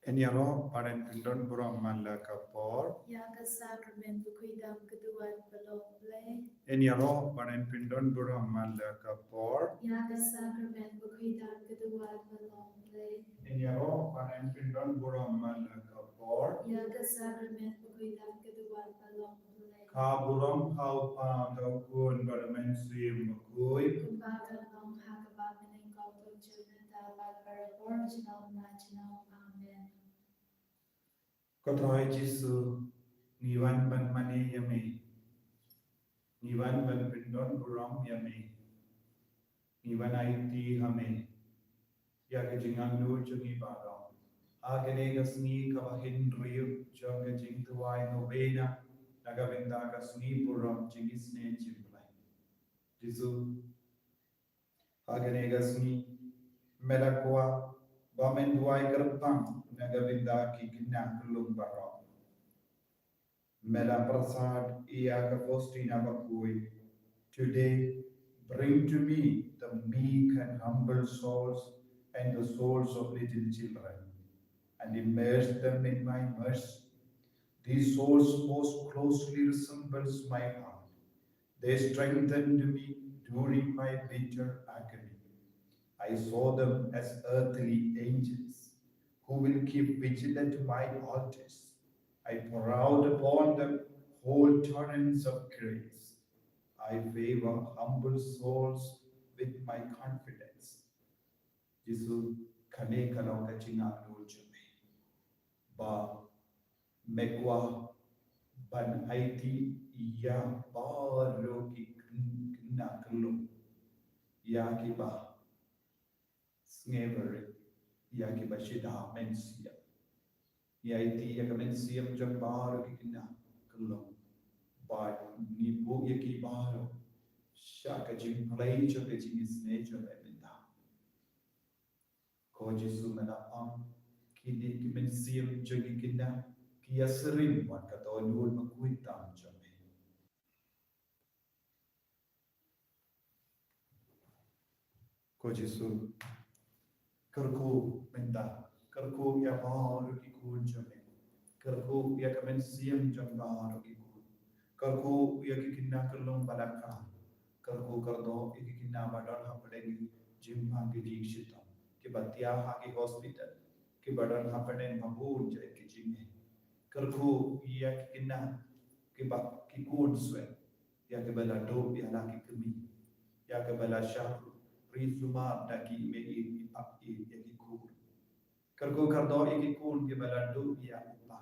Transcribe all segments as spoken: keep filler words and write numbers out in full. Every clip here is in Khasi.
Yn ïaroh ba yn pyndon burom man la ka por. Ïa ka sakramen bakhuid dam ka duwan ba long Blei. Yn ïaroh ba yn pyndon burom man la ka por. Ïa ka sakramen bakhuid dam ka duwan ba long Blei. Yn ïaroh ba yn pyndon burom man la ka por. Ïa ka sakramen bakhuid dam ka duwan ba long Blei. Ka burom ha u Kpa, ha u Khun bad ha u Mynsiem Bakhuid. Kumba ka long ha kaba mynnyngkong, to jong mynta bad barabor, junom la junom. Amen. Ko Trai Jisu, ngi wan ban mane ïa me. Ngi wan ban pyndon burom ïa me. Ngi wan aiti ha me ïa ka jingangnud jong ngi baroh ha kane ka sngi kaba hynriew jong ka jingduwai novena na ka bynta ka sngi burom jingisynei jong U Blei. Jisu, ha kane ka sngi me la kwah ba men duwai kyrpang na ka bynta ki khynnah khyllung baroh. Me la pyrsad ïa ka Faustina bakhuid. Today, bring to me the meek and humble souls and the souls of little children, and immerse them in my mercy. These souls most closely resembles my heart. They strengthened me during my bitter agony. I saw them as earthly angels who will keep vigil at my altars. I pour out upon them whole torrents of grace. I favor humble souls with my confidence. Jisu, kane ka long ka jingangnud jong me ba me kwah ban aiti ïa baroh ki khynnah khyllung, ïa kiba sngewbha, ïa kiba shida mynsiem. Ngi aiti ïa ka mynsiem jong baroh ki khynnah khyllung bad ngi buh ïa ki baroh sha ka jingpynlong jong ka jingisynei jong me mynta. Ko Jisu, me la ong kine ki mynsiem jong ki khynnah ki ïa sirin wat ka dohnud bakhuid tam jong me. Ko Jisu, kyrkhu mynta, kyrkhu ïa baroh ki khun jong me, kyrkhu ïa ka mynsiem jong baroh ki khun, kyrkhu ïa ki khynnah khyllung ba la kha, kyrkhu kyrdoh ïa ki khynnah ba don hapdeng jingpang ki jingshitom, kiba thiah ha ki hospital, kiba don hapdeng ba bun jait ki jingeh. Kyrkhu ïa ki khynnah kiba ki khun swet, ïa kiba la duh ïa la ki kmie, ïa kiba la shah ri sumar da ki mei i pap i ïa ki khun. Kyrkhu kyrdoh ïa ki khun kiba la duh ïa u pa,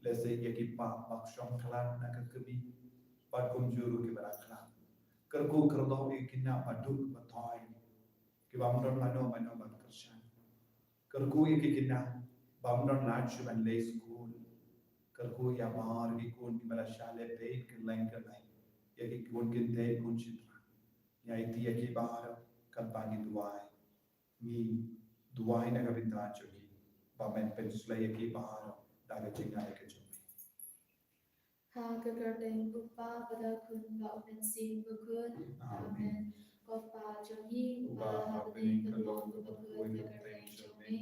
lehse ïa ki pa ba shong khlad na ka kmie bad kumjuh ruh kiba la khlad. Kyrkhu kyrdoh ïa ki khynnah ba duk ba toi, kiba ym don mano mano ban kyrshan. Kyrkhu ïa ki khynnah bym don lad shuh ban leit skul. Kyrkhu ïa baroh ki khun kiba la shah leh peit kylleng kylleng, ïa ki khun kynthei khun shynrang. Ngi aiti ïa ki baroh katba ngi duwai. Ngi duwai na ka bynta jong ki ba men pynshlei ïa ki baroh da ka jingai ka jong me. Ha ka kyrteng U Kpa bad U Khun bad U Mynsiem Bakhuid. Amen. Ko Kpa jong ngi uba ha bneng, ka long kaba khuid ka kyrteng jong me.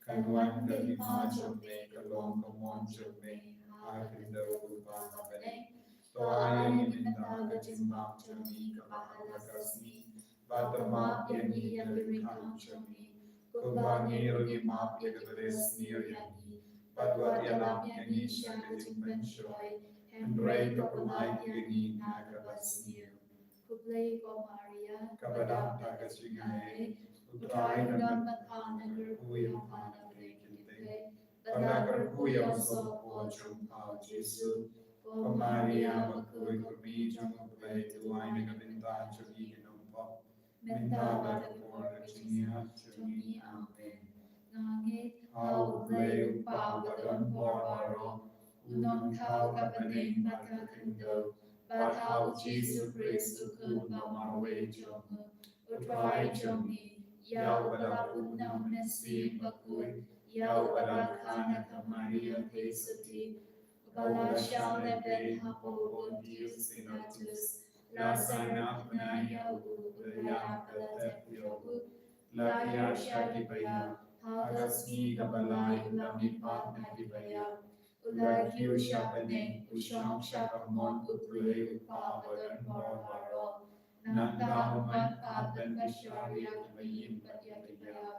Kan wan ka hima jong me, ka long ka mon jong me ha ka khyndew kumba ha bneng. To ai ïa ngi mynta ka jingbam jong ngi kaba ha la ka sngi. Bad to map ïa ngi ïa ki riewkhmat jong ngi, kumba ngi ruh ngi map ïa kiba sniew ïa ngi. Bad wat ïalam ïa ngi sha ka jingpynshoi, hynrei to pynlait ïa ngi na kaba sniew. Khublei ko Maria, kaba dap da ka jingai, U Trai u don bad pha, nga kyrkhu ïa pha na pdeng ki kynthei, bad nga kyrkhu ïa u sohpynkhuid jong pha U Jisu. Ko Maria bakhuid, kmie jong U Blei, duwai na ka bynta jong ngi ki nongpop, mynta bad ha ka por ka jingïap jong ngi. Amen. Nga ngeit ha U Blei U Kpa uba don bor baroh, U Nongthaw ka bneng bad ka khyndew, bad ha U Jisu Khrist U Khun ba marwei jong U, U Trai jong ngi, ïa uba la pun na U Mynsiem Bakhuid, ïa uba la kha na ka Maria theisotti, uba la shah lehbeiñ hapoh u Pontius Pilatus, la sngap bnai ïa u, la ïap bad la tep ïa u, la kyiad sha ki paidbah, Ha ka sngi kaba lai u la mihpat na ki baïap. U la kiew sha bneng, u shong sha kamon U Blei U Kpa badonbor baroh. Nangta u mad pat ban bishar ïa ki baïap bad ïa ki baïap.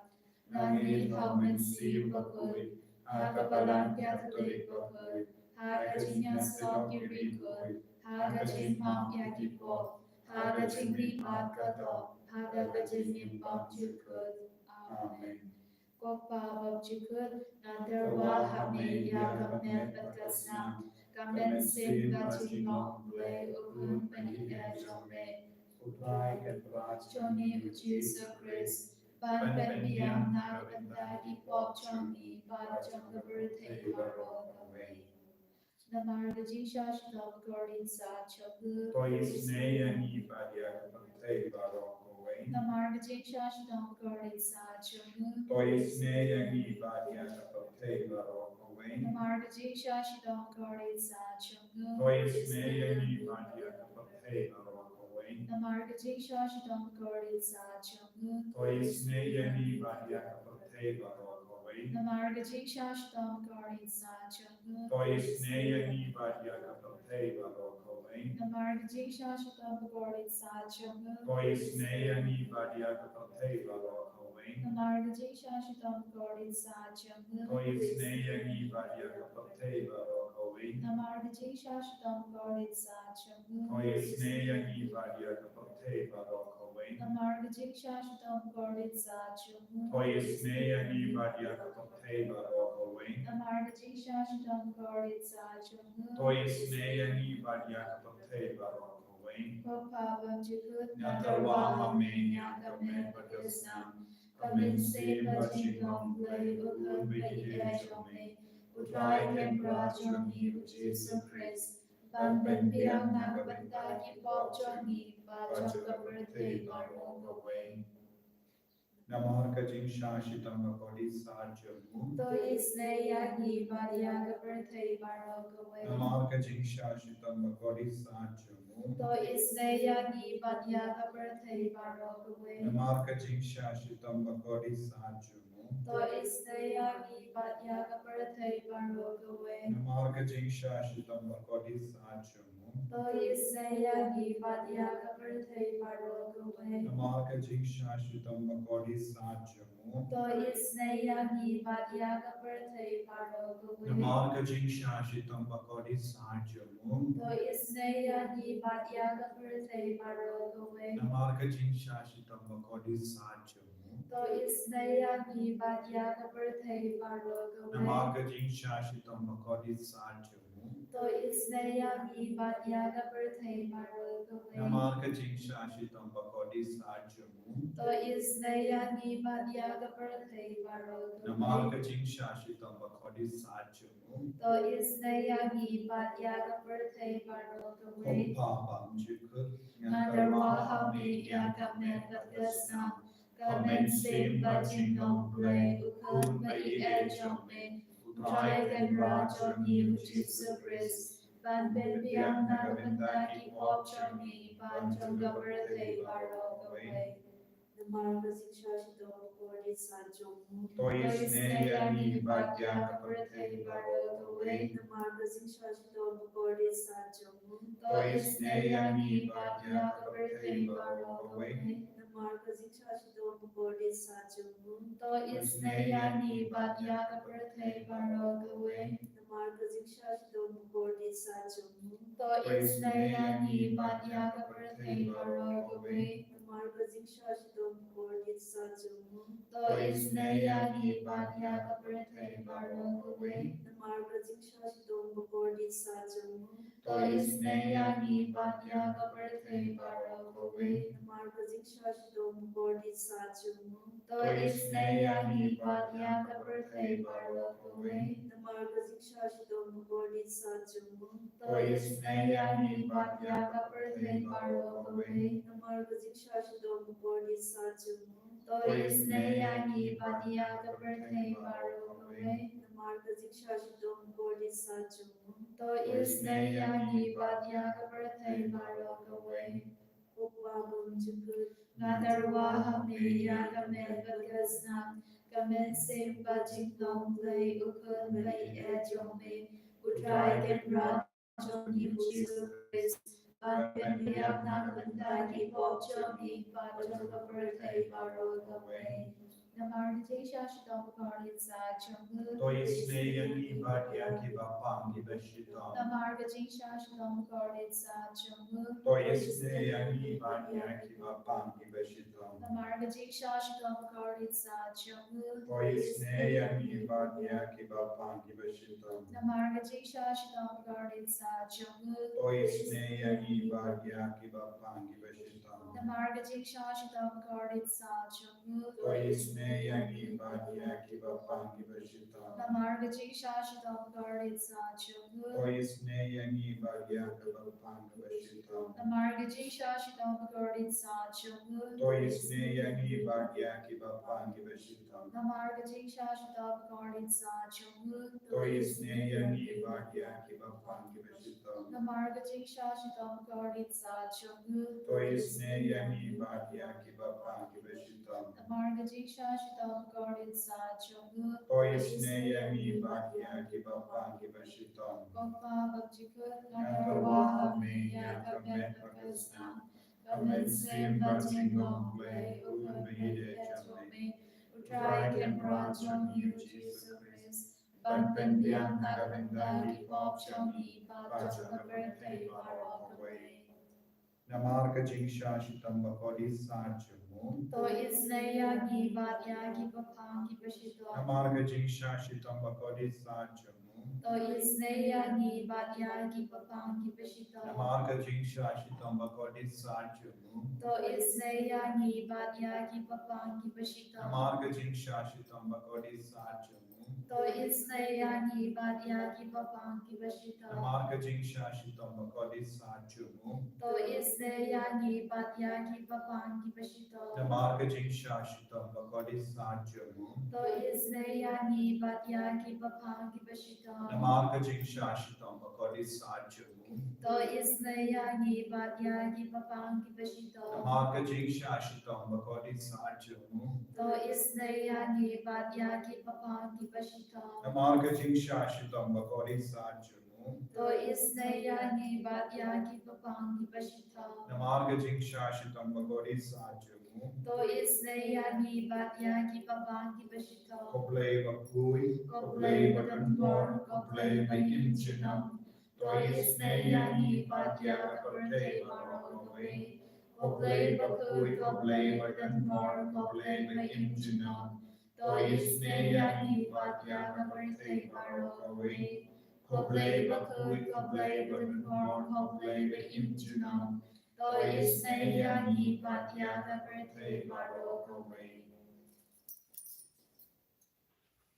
Nangne ha U Mynsiem Bakhuid, ha ka Balang Katholik bakhuid, ha ka jingïasyllok ki riewkhuid, ha ka jingmap ïa ki pop, ha ka jingmihpat ka doh, ha ka jingim bymjukut. Amen. Ko Kpa bymjukut, nga tyrwa ha me ïa ka met bad ka snam, ka mynsiem bad jinglong U Blei U Khun ba ïeit jong me. U Trai Kynrad jong ngi U Jisu Khrist, ban pynbiang na ka bynta ki pop jong ngi bad jong ka pyrthei baroh kawei. Namar ka jingshah shitom bakordit sah jong u, to isynei ïa ngi bad ïa ka pyrthei baroh kawei. Namar ka jingshah shitom bakordit sah jong u, to isynei ïa ngi bad ïa ka pyrthei baroh kawei. Namar ka jingshah shitom bakordit sah jong u, to isynei ïa ngi bad ïa ka pyrthei baroh kawei. Namar ka jingshah shitom bakordit sah jong u, to isynei ïa ngi bad ïa ka pyrthei baroh kawei. Namar ka jingshah shitom bakordit sah jong u, to isynei ïa ngi bad ïa ka pyrthei baroh kawei. Namar ka jingshah shitom bakordit sah jong u, to isynei ïa ngi bad ïa ka pyrthei baroh kawei. Namar ka jingshah shitom bakordit sah jong u, to isynei ïa ngi bad ïa ka pyrthei baroh kawei. Namar ka jingshah shitom bakordit sah jong u, to isynei ïa ngi bad ïa ka pyrthei baroh kawei. Namar ka jingshah shitom bakordit sah jong u, to isynei ïa ngi bad ïa ka pyrthei baroh kawei. Namar ka jingshah shitom bakordit sah jong u, to isynei ïa ngi bad ïa ka pyrthei baroh kawei. Ko Kpa bymjukut, nga tyrwa ha me ïa ka met bad ka snam, ka mynsiem bad jinglong U Blei U Khun ba ïeit jong me, U Trai Kynrad jong ngi U Jisu Khrist, ban pynbiang na ka bynta ki pop jong ngi bad jong ka pyrthei baroh kawei. Namar ka jingshah shitom bakordit sah jong u, to isynei ïa ngi bad ïa ka pyrthei baroh kawei. Namar ka jingshah shitom bakordit sah jong u, to isynei ïa ngi bad ïa ka pyrthei baroh kawei. Namar ka jingshah shitom bakordit sah jong u, to isynei ïa ngi bad ïa ka pyrthei baroh kawei. Namar ka jingshah shitom bakordit sah jong u, to isynei ïa ngi bad ïa ka pyrthei baroh kawei. Namar ka jingshah shitom bakordit sah jong u, to isynei ïa ngi bad ïa ka pyrthei baroh kawei. Namar ka jingshah shitom bakordit sah jong u, to isynei ïa ngi bad ïa ka pyrthei baroh kawei. Namar ka jingshah shitom bakordit sah jong u, to isynei ïa ngi bad ïa ka pyrthei baroh kawei. Namar ka jingshah shitom bakordit sah jong u, to isynei ïa ngi bad ïa ka pyrthei baroh kawei. Namar ka jingshah shitom bakordit sah jong u, to isynei ïa ngi bad ïa ka pyrthei baroh kawei. Namar ka jingshah shitom bakordit sah jong u, to isynei ïa ngi bad ïa ka pyrthei baroh kawei. Ko Kpa bymjukut, nga tyrwa ha me ïa ka met bad ka snam, ka mynsiem bad jinglong U Blei U Khun ba ïeit jong me, U Trai Kynrad jong ngi U Jisu Khrist, ban pynbiang na ka bynta ki pop jong ngi bad jong ka pyrthei baroh kawei. Namar ka jingshah shitom bakordit sah jong u, to isynei ïa ngi bad ïa ka pyrthei baroh kawei. Namar ka jingshah shitom bakordit sah jong u, to isynei ïa ngi bad ïa ka pyrthei baroh kawei. Namar ka jingshah shitom bakordit sah jong u, to isynei ïa ngi bad ïa ka pyrthei baroh kawei. Namar ka jingshah shitom bakordit sah jong u, to isynei ïa ngi bad ïa ka pyrthei baroh kawei. Namar ka jingshah shitom bakordit sah jong u, to isynei ïa ngi bad ïa ka pyrthei baroh kawei. Namar ka jingshah shitom bakordit sah jong u, to isynei ïa ngi bad ïa ka pyrthei baroh kawei. Namar ka jingshah shitom bakordit sah jong u, to isynei ïa ngi bad ïa ka pyrthei baroh kawei. Namar ka jingshah shitom bakordit sah jong u, to isynei ïa ngi bad ïa ka pyrthei baroh kawei. Namar ka jingshah shitom bakordit sah jong u, to isynei ïa ngi bad ïa ka pyrthei baroh kawei. Namar ka jingshah shitom bakordit sah jong u, to isynei ïa ngi bad ïa ka pyrthei baroh kawei. Ko Kpa bymjukut, nga tyrwa ha me ïa ka met bad ka snam, Ka mynsiem bad jinglong Blei u Khun ba ïeit jong me, U Trai Kynrad jong ngi U Jisu Khrist, ban pynbiang na ka bynta ki pop jong ngi bad jong ka pyrthei baroh kawei. Namar ka jingshah shitom bakordit satia jong u, to isynei ïa ngi bad ïa kiba pang kiba shitom. Namar ka jingshah shitom bakordit satia jong u, to isynei ïa ngi bad ïa kiba pang kiba shitom. Namar ka jingshah shitom bakordit satia jong u, to isynei ïa ngi bad ïa kiba pang kiba shitom. Namar ka jingshah shitom bakordit satia jong u, to isynei ïa ngi bad ïa kiba pang kiba shitom. Namar ka jingshah shitom bakordit satia jong u, to isynei ïa ngi bad ïa kiba pang kiba shitom. Namar ka jingshah shitom bakordit satia jong u, to isynei ïa ngi bad ïa kiba pang kiba shitom. Namar ka jingshah shitom bakordit satia jong u, to isynei ïa ngi bad ïa kiba pang kiba shitom. Namar ka jingshah shitom bakordit satia jong u, to isynei ïa ngi bad ïa kiba pang kiba shitom. Namar ka jingshah shitom bakordit satia jong u, to isynei ïa ngi bad ïa kiba pang kiba shitom. Namar ka jingshah shitom bakordit satia jong u, to isynei ïa ngi bad ïa kiba pang kiba shitom. Ko Kpa Bapjikut, nga dawa ha me ïa ka met bad ka snam, ka mynsiem bad jinglong Blei u Khun ba ïeit jong me, U Trai Kynrad jong ngi U Jisu Khrist, ban pynbiang na ka bynta ki pop jong ngi bad jong ka pyrthei baroh kawei. Namar ka jingshah shitom bakordit satia jong u, to isynei ïa ngi bad ïa kiba pang kiba shitom. Namar ka jingshah shitom bakordit satia jong u, to isynei ïa ngi bad ïa kiba pang kiba shitom. Namar ka jingshah shitom bakordit satia jong u, to isynei ïa ngi bad ïa kiba pang kiba shitom. Namar ka jingshah shitom bakordit satia jong u, to isynei ïa ngi bad ïa kiba pang kiba shitom. Namar ka jingshah shitom bakordit satia jong u, to isynei ïa ngi bad ïa kiba pang kiba shitom. Namar ka jingshah shitom bakordit satia jong u, to isynei ïa ngi bad ïa kiba pang kiba shitom. Namar ka jingshah shitom bakordit satia jong u, to isynei ïa ngi bad ïa kiba pang kiba shitom. Namar ka jingshah shitom bakordit satia jong u, to isynei ïa ngi bad ïa kiba pang kiba shitom. Namar ka jingshah shitom bakordit satia jong u, to isynei ïa ngi bad ïa kiba pang kiba shitom. Namar ka jingshah shitom bakordit satia jong u, to isynei ïa ngi bad ïa kiba pang kiba shitom. Ko Blei bakhuid, ko Blei badonbor, ko Blei ba im junom, to isynei ïa ngi bad ïa ka pyrthei baroh kawei. Ko Blei bakhuid, ko Blei badonbor, ko Blei ba im junom, to isynei ïa ngi bad ïa ka pyrthei baroh kawei. Ko Blei bakhuid, ko Blei badonbor, ko Blei ba im junom, to isynei ïa ngi bad ïa ka pyrthei baroh kawei.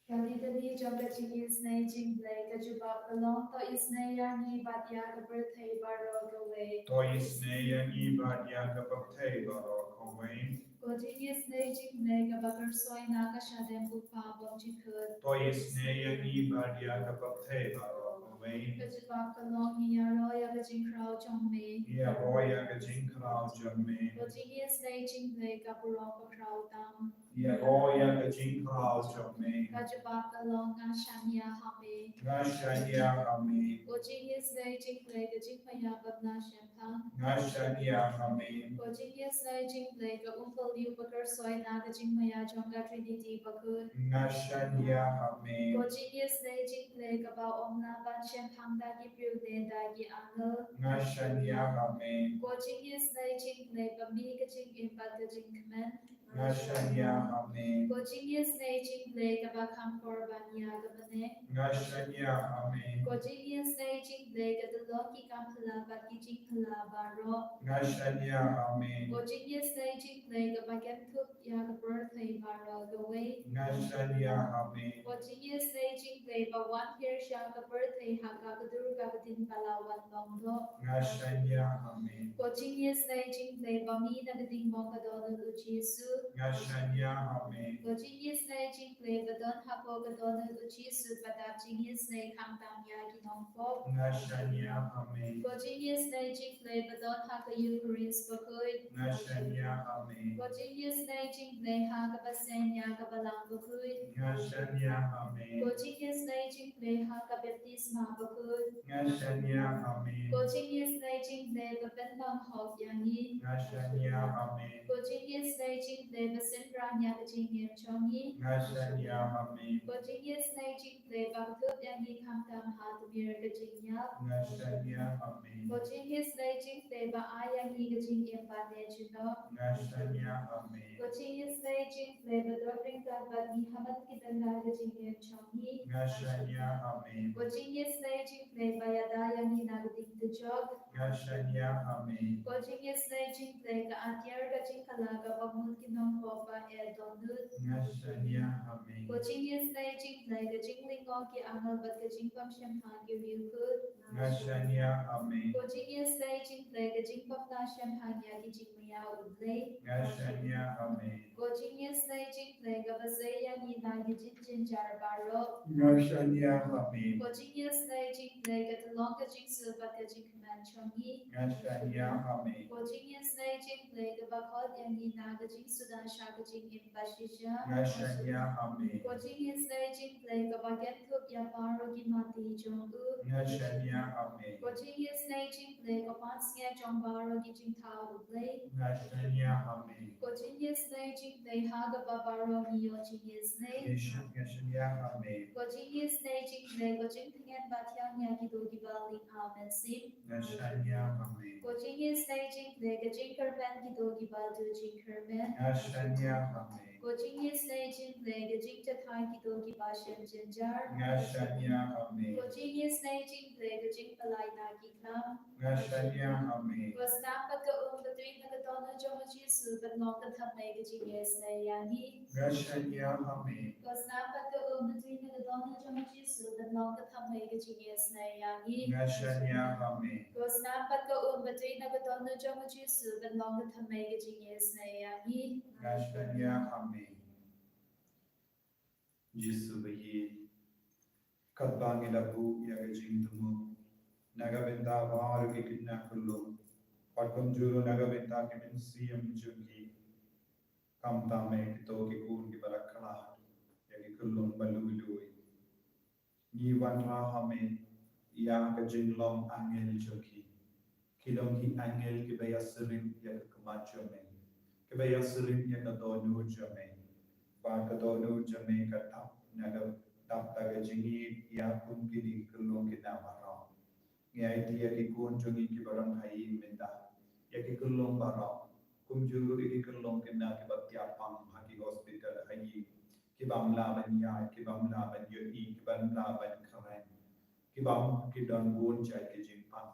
Ka Litany jong ka jingisynei jong U Blei. Ka jubab ka long, to isynei ïa ngi bad ïa ka pyrthei baroh kawei. To isynei ïa ngi bad ïa ka pyrthei baroh kawei. Ko jingisynei jong U Blei kaba kyrsoi na ka shadem U Kpa Bapjikut, to isynei ïa ngi bad ïa ka pyrthei baroh kawei. Ka jubab ka long, ngi ïaroh ïa ka jingkhraw jong me. Ngi ïaroh ïa ka jingkhraw jong me. Ko jingisynei jong U Blei ka burom bakhraw tam. Ngi ïaroh ïa ka jingkhraw jong me. Ka jubab ka long, nga shaniah ha me. Nga shaniah ha me. Ko jingisynei jong U Blei ka jingmaïa bad na shemphang. Nga shaniah ha me. Ko jingisynei jong U Blei ka umphylliuh ba kyrsoi na ka jingmaïa jong ka Trinity bakhuid. Nga shaniah ha me. Ko jingisynei jong U Blei kaba ym lah ban shemphang da ki briew ne da ki angel. Nga shaniah ha me. Ko jingisynei jong U Blei ba mih ka jingim bad ka jingkmen. Nga shaniah ha me. Ko jingisynei jong U Blei kaba kham kor ban ïa ka bneng. Nga shaniah ha me. Ko jingisynei jong U Blei ka tyllong ki kam phylla bad ki jingphylla baroh. Nga shaniah ha me. Ko jingisynei jong U Blei kaba kynthup ïa ka pyrthei baroh kawei. Nga shaniah ha me. Ko jingisynei jong U Blei ba wan pyrshah ka pyrthei ha ka kdur ka ktien ba la wan long doh. Nga shaniah ha me. Ko jingisynei jong U Blei ba mih na ka diengmong ka dohnud U Jisu. Nga shaniah, amen. Ko jingisynei jingpule ba don hapoh ka dohnud u Jisu ba dap jingisynei khamtam ïa ki nongpop. Nga shaniah, amen. Ko jingisynei jingpule ba don ha ka Eukharist bakhuid. Nga shaniah, amen. Ko jingisynei jingpule ha kaba seng ïa ka Balang bakhuid. Nga shaniah, amen. Ko jingisynei jingpule ha ka baptisma bakhuid. Nga shaniah, amen. Ko jingisynei jingpule ba pynlong hok ïa ngi. Nga shaniah, amen. Ko jingisynei jingpule ba synran ïa ka jingim jong ngi. Nga shaniah, amen. Ko jingisynei jingpule ba kdup ïa ngi khamtam ha tmier ka jingïap. Nga shaniah, amen. Ko jingisynei jingpule ba ai ïa ngi ka jingim ba ne junom. Nga shaniah, amen. Ko jingisynei jingpule ba don ryngkat bad ngi ha man ki bynta ka jingim jong ngi. Nga shaniah, amen. Ko jingisynei jingpule ba ïada ïa ngi na ka ding ka jong. Nga shaniah, amen. Ko jingisynei jingpule ka atiar ka jingkylla kaba mut ki nongpop ba eh dohnud. Nga shaniah, amen. Ko jingisynei jingpule ka jinglyngngoh ki angel bad ka jingpang shemphang ki riewkhuid. Nga shaniah, amen. Ko jingisynei jingpule ka jingpang shemphang ïa ki jingmaïa U Blei. Nga shaniah, amen. Ko jingisynei jingpule kaba sei ïa ngi na ki jingjynjar baroh. Nga shaniah, amen. Ko jingisynei jingpule ka tyllong ka jingsuh bad ka jingkmen jong ngi. Nga shaniah, amen. Ko jingisynei jingpule kaba khot ïa ngi na ka jingsuda sha ka jingim ba shisha. Nga shaniah, amen. Ko jingisynei jingpule kaba kynthup ïa baroh ki mati jong u. Nga shaniah, amen. Ko jingisynei jingpule ka pansngiat jong baroh ki jingthaw U Blei. Nga shaniah, amen. Ko jingisynei jingpule ha kaba baroh ngi ïoh jingisynei. Nga shaniah, amen. Ko jingisynei jingpule ka jingtngen ba thiang ïa kito kiba ling ha mynsiem. Nga shaniah, amen. Ko jingisynei jingpule ka jingkyrmen kito kiba duh jingkyrmen. Nga shaniah, amen. Ko jingisynei jingpule ka jingjathai kito kiba shem jynjar. Nga shaniah, amen. Ko jingisynei jingpule ka jingpyllait na ki khlam. Nga shaniah, amen. Ko snam bad ka um ba tui na ka dohnud jong u Jisu ban long ka thymmei ka jingisynei ïa ngi. Nga shaniah, amen. Ko snam bad ka um ba tui na ka dohnud jong u Jisu ban long ka thymmei ka jingisynei ïa ngi. Nga shaniah, amen. Ko snam bad ka um ba tui na ka dohnud jong u Jisu ban long ka thymmei ka jingisynei ïa ngi. Nga shaniah, amen. Jisu ba ïeit, katba ngi la buh ïa ka jingthmu na ka bynta baroh ki khynnah khyllung, bad kumjuh ruh na ka bynta ki mynsiem jong ki, khamtam eh kito ki khun kiba la khlad ïa ki khyllung ba lui lui. Ngi wanrah ha me ïa ka jinglong angel jong ki. Ki long ki angel kiba ïasyriem ïa ka khmat jong me, kiba ïasyriem ïa ka dohnud jong me. Bad ka dohnud jong me ka dap na ka, dap da ka jingïeit ïa kum kine ki khyllung khynnah baroh. Ngi aiti ïa ki khun jong ngi kiba don ha ïing mynta, ïa ki khyllung baroh, kumjuh ruh ïa ki khyllung khynnah kiba thiah pang ha ki hospital ha ïing, ki bym lah ban ïaid, ki bym lah ban ïohi, ki bym lah ban kren, ki bym, ki don bun jait ki jingpang.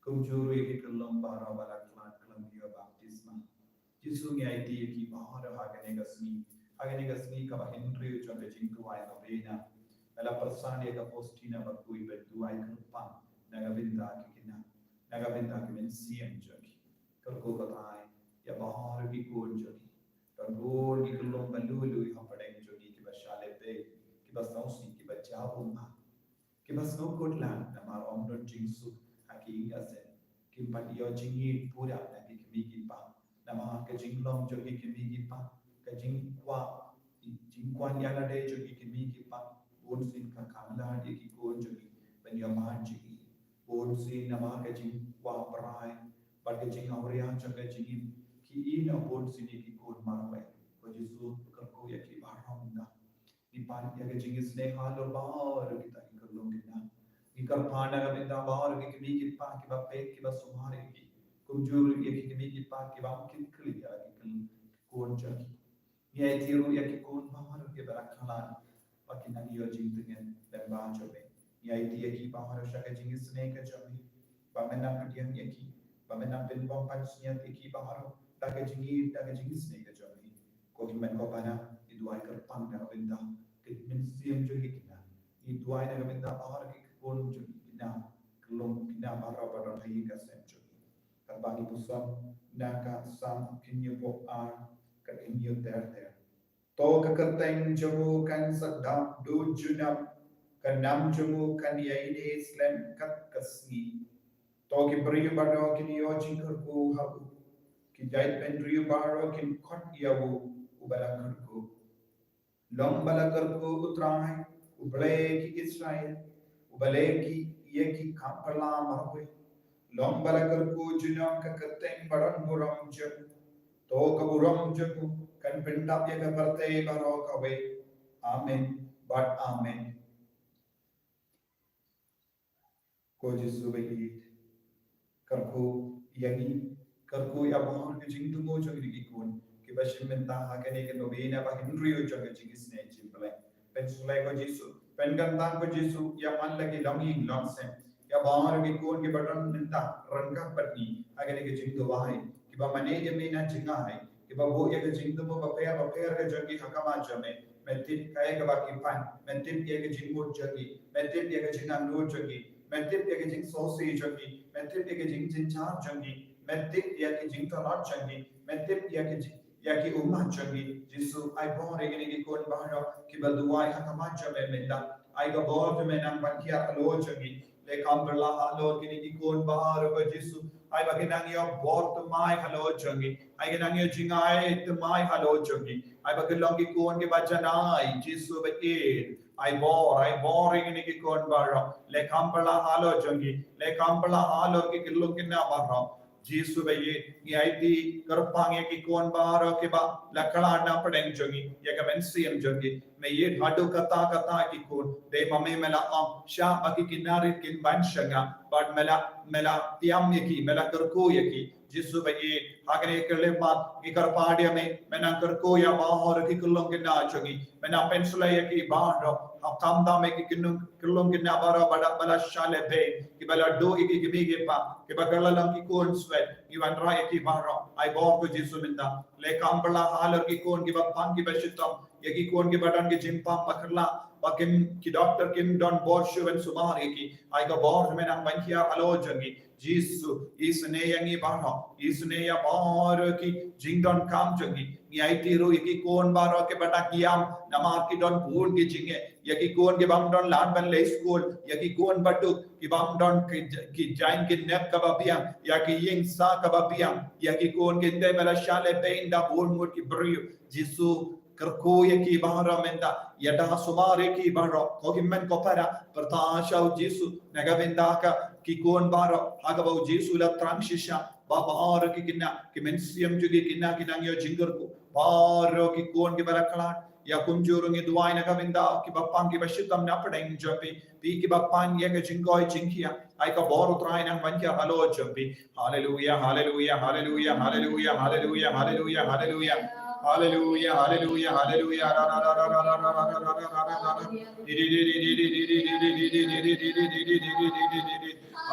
Kumjuh ruh ïa ki khyllung baroh ba la khlad khlem ïoh baptisma. Jisu, ngi aiti ïa ki baroh ha kane ka sngi, ha kane ka sngi kaba hynriew jong ka jingduwai novena. Nga la pyrshang ïa ka Faustina bakhuid ban duwai kyrpang na ka bynta ki khynnah, na ka bynta ki mynsiem jong ki. Kyrkhu batai ïa baroh ki khun jong ki. Don bun ki khyllung ba lui lui hapdeng jong ki kiba shah lehbeiñ, kiba sngewsih, kiba jaw ummat, kiba sngewkhuslai namar ym don jingsuk ha ki ïing ka sem. Kim pat ïoh jingïeit pura na ki kmie ki kpa namar ka jinglong jong ki kmie ki kpa, ka jingkwah, jingkwah ïa lade jong ki kmie ki kpa. Bunsien ka khang lad ïa ki khun jong ki ban ïoh mad jingïeit. Bunsien namar ka jingkwah brai bad ka jingawria jong ka jingim, ki ïehnoh bunsien ïa ki khun marwei. Ko Jisu, kyrkhu ïa ki baroh mynta. Ngi pan ïa ka jingisynei halor baroh kita ki khyllung khynnah. Ngi kyrpad na ka bynta baroh ki kmie ki kpa kiba peit, kiba sumar ïa ki. Kumjuh ïa ki kmie ki kpa kiba ym kit khlieh ïa la ki khun jong ki. Ngi aiti ruh ïa ki khun baroh kiba la khlad ba kin nang ïoh jingtngen lyngba jong me. Ngi aiti ïa ki baroh sha ka jingisynei ka jong me, ba men nang pdiang ïa ki, ba men nang pynbym pansngiat ïa ki baroh da ka jingïeit, da ka jingisynei ka jong me. Ko Hynmen ko Bana, ngi duwai kyrpang na ka bynta ki mynsiem jong ki khynnah. Ngi duwai na ka bynta baroh ki khun jong ki khynnah, khyllung khynnah baroh ba don ha ïing ka sem jong ki. Katba ngi puson na ka Salm khyndai phew ar, Ka khynñiuh ter ter. To ka kyrteng jong u kan sa dap dud junom, ka nam jong u kan ïaineh slem kat ka sngi. To ki briew baroh kin ïoh jingkyrkhu ha u, ki jaitbynriew baroh kin khot ïa u, uba la kyrkhu. Long ba la kyrkhu u Trai, u Blei ki Israel, uba leh ki ïa ki kam pyrla marwei. Long ba la kyrkhu junom ka kyrteng ba don burom jong u. To ka burom jong u kan pyndap ïa ka pyrthei baroh kawei. Amen bad amen. Ko Jisu ba ïeit, kyrkhu ïa ngi, kyrkhu ïa baroh ki jingthmu jong ngi ki khun kiba shim bynta ha kane ka novena ba hynriew jong ka jingisynei jingpyllait. Pynshlei ko Jisu, pynkyntang ko Jisu ïa man la ki longïing longsem, ïa baroh ki khun kiba don bynta ryngkat bad ngi ha kane ka jingduwai, kiba mane ïa me na jngai, kiba buh ïa ka jingthmu bapher bapher ka jong ngi ha khmat jong me. Me tip kaei kaba ki pan, me tip ïa ka jingmut jong ngi, me tip ïa ka jingangnud jong ngi, me tip ïa ka jingsngewsih jong ngi, me tip ïa ka jingjynjar jong ngi, me tip ïa ka jingtlot jong ngi, me tip ïa ka jing, ïa ki ummat jong ngi. Jisu, ai bor ïa kine ki khun baroh kiba duwai ha khmat jong me mynta. Ai ka bor jong me nang ban hiar halor jong ngi. Leh kam pyrla halor kine ki khun baroh ko Jisu. Ai ba kin nang ïoh bor thymmai halor jong ngi. Ai kin nang ïoh jngai thymmai halor jong ngi. Ai ba kin long ki khun kiba janai, Jisu ba ïeit. Ai bor, ai bor ïa kine ki khun baroh. Leh kam pyrla halor jong ngi. Leh kam pyrla halor ki khyllung khynnah baroh. Jisu ba ïeit, ngi aiti kyrpang ïa ki khun baroh kiba la khlad na pdeng jong ngi, ïa ka mynsiem jong ngi. Me ïeit haduh katta katta ki khun, dei ma me me la ong, shah ba ki khynnah rit kin ban shngaiñ, bad me la, me la tiam ïa ki, me la kyrkhu ïa ki. Jisu ba ïeit, ha kane ka khyllipmat ngi kyrpad ïa me, me nang kyrkhu ïa baroh ki khyllung khynnah jong ngi, me nang pynshlei ïa ki baroh, ha khamtam ïa ki khyllung, khyllung khynnah baroh ba la, ba la shah lehbeiñ, kiba la duh ïa ki kmie ki kpa, kiba kylla long ki khun swet, ngi wanrah ïa ki baroh, ai bor ko Jisu mynta. Leh kam pyrla halor ki khun kiba pang kiba shitom, ïa ki khun kiba don ki jingpang ba kylla, ba kim, ki doktor kim don bor shuh ban sumar ïa ki, ai ka bor me nang ban hiar halor jong ngi. Jisu, isynei ïa ngi baroh, isynei ïa baroh ki jingdonkam jong ngi. Ngi aiti ruh ïa ki khun baroh kiba dang ïam, namar ki don bun ki jingeh, ïa ki khun ki bym don lad ban leit skul, ïa ki khun baduk ki bym don ki, ki jaiñ ki nep kaba biang, ïa ki ïing sah kaba biang, ïa ki khun kynthei ba la shah lehbeiñ da bun ngut ki briew. Jisu, kyrkhu ïa ki baroh mynta, ïada sumar ïa ki baroh, ko hynmen ko para, pyrta sha u Jisu na ka bynta ki khun baroh, ha kaba u Jisu la thrang shisha ba baroh ki khynnah, ki mynsiem jong ki khynnah kin nang ïoh jingkyrkhu. Baroh ki khun kiba la khlad, ïa kumjuh ruh ngi duwai na ka bynta kiba pang kiba shitom na pdeng jong phi, phi kiba pan ïa ka jingkoit jingkhiah, ai ka bor u Trai nang ban hiar halor jong phi. Haleluia, haleluia, haleluia, haleluia, haleluia, haleluia, haleluia. Haleluia, haleluia, haleluia.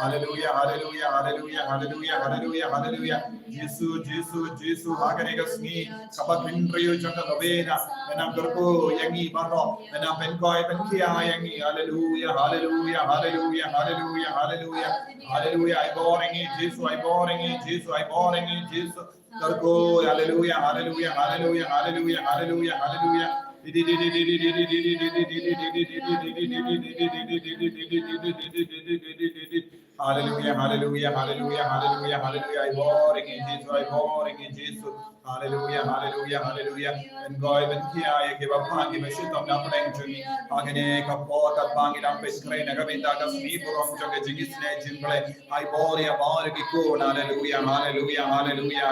Haleluia, haleluia, haleluia, haleluia, haleluia, haleluia. Jisu, Jisu, Jisu, ha kane ka sngi kaba hynriew jong ka novena, me nang kyrkhu ïa ngi baroh, me nang pynkoit pynkhiah ïa ngi. Haleluia, haleluia, haleluia, haleluia, haleluia. Haleluia, ai bor ïa ngi Jisu, ai bor ïa ngi Jisu, ai bor ïa ngi Jisu. Kyrkhu, haleluia, haleluia, haleluia, haleluia, haleluia, haleluia. Haleluia, haleluia, haleluia, haleluia, haleluia. Ai bor ïa ngi Jisu, ai bor ïa ngi Jisu. Haleluia, haleluia, haleluia. Pynkoit pynkhiah ïa kiba pang kiba shitom na pdeng jong ngi. Ha kane ka por katba ngi dang pynkhreh na ka bynta ka sngi burom jong ka jingisynei jingpyllait. Ai bor ïa baroh ki khun. Haleluia, haleluia, haleluia.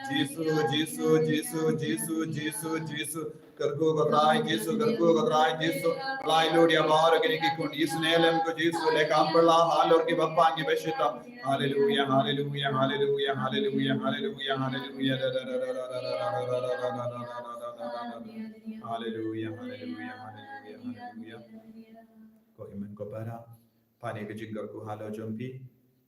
Jisu, Jisu, Jisu, Jisu, Jisu, Jisu. Kyrkhu ko Trai Jisu, kyrkhu ko Trai Jisu. Lai lut ïa baroh kine ki khun, isynei lem ko Jisu, leh kam pyrla halor kiba pang kiba shitom. Haleluia, haleluia, haleluia, haleluia, haleluia, haleluia. Haleluia, haleluia, haleluia, haleluia. Ko hynmen ko para, pan ïa ka jingkyrkhu halor jong phi,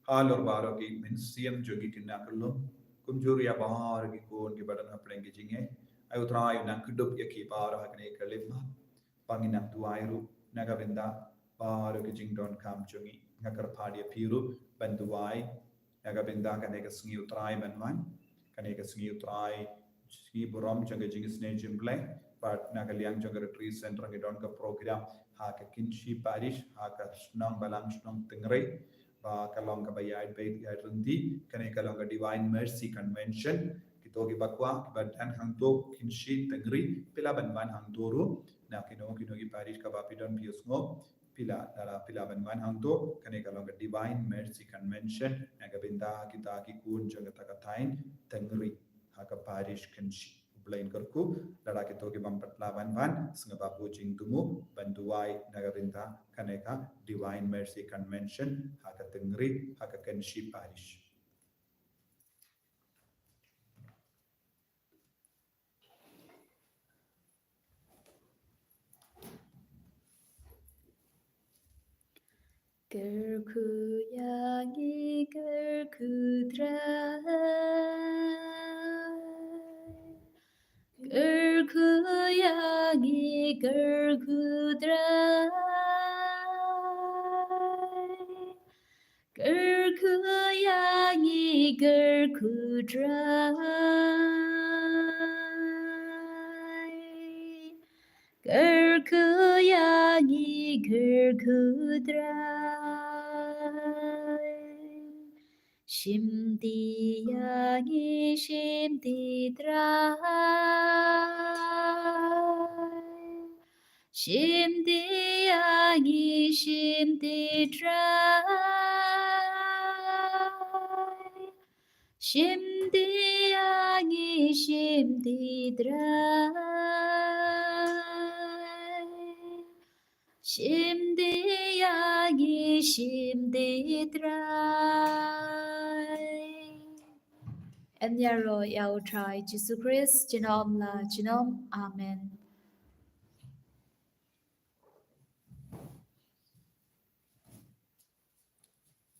halor baroh ki mynsiem jong ki khynnah khyllung. Kumjuh ruh ïa baroh ki khun kiba don hapdeng ki jingeh. Ai U Trai u nang kdup ïa ki baroh ha kane ka lip map. Ba ngin nang duwai ruh na ka bynta baroh ki jingdonkam jong ngi. Nga kyrpad ïa phi ruh ban duwai na ka bynta kane ka sngi U Trai ban wan. Kane ka sngi U Trai, sngi burom jong ka jingisynei jong U Blei. Bad na ka liang jong ka Retreat Centre ngi don ka program ha ka Kynshi Parish, ha ka shnong Balang, shnong Tyngri. Ba ka long kaba ïaid beit ïaid ryntih, kane ka long ka Divine Mercy Convention. Kito kiba kwah, kiba don hangto Kynshi, Tyngri, phi lah ban wan hangto ruh. Na kino kino ki parish kaba phi don, phi ïohsngew, phi lah, lada phi lah ban wan hangto, kane ka long ka Divine Mercy Convention na ka bynta kita ki khun jong kata ka thaiñ Tyngri ha ka parish Kynshi. U Blei un kyrkhu, lada kito ki bym pat lah ban wan, sngewbha buh jingthmu ban duwai na ka bynta kane ka Divine Mercy Convention ha ka Tyngri, ha ka Kynshi Parish. Kyrkhu ïa ngi, kyrkhu Trai. Kyrkhu ïa ngi, kyrkhu Trai. Kyrkhu ïa ngi, kyrkhu Trai. Kyrkhu ïa ngi, kyrkhu Trai. Shimti ïa ngi, shimti Trai. Shimti ïa ngi, shimti Trai. Shimti ïa ngi, shimti Trai. Shimti ïa ngi, shimti Trai. Em ïaroh ïa U Trai Jisu Khrist, junom la junom. Amen.